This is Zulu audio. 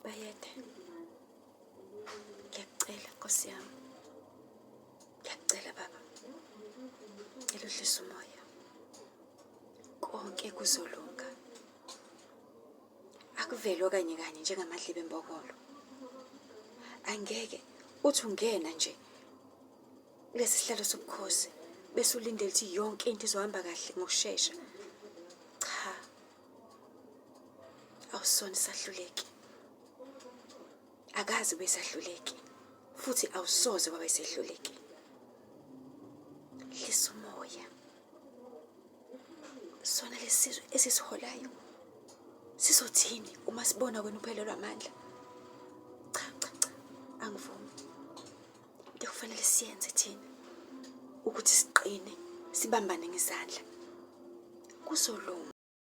Bayede. Ngiyakucela Nkosi yami. Ngiyakucela baba. Ngicela uhlise umoya. Konke kuzolunga. Akuvele okanye kanye njengamadlibe embokolo. Angeke uthi ungena nje kulesi sihlalo sobukhosi bese ulindele ukuthi yonke into izohamba kahle ngokushesha. Cha. Awusona isahluleki. Akazi ube isahluleki futhi awusoze waba isehluleki. Hlisa umoya. Sona lesizwe esisiholayo sizothini uma sibona wena uphelelwa amandla? Cha cha cha, angivumi. Into ekufanele siyenze thina ukuthi siqine, sibambane ngezandla. Kuzolunga.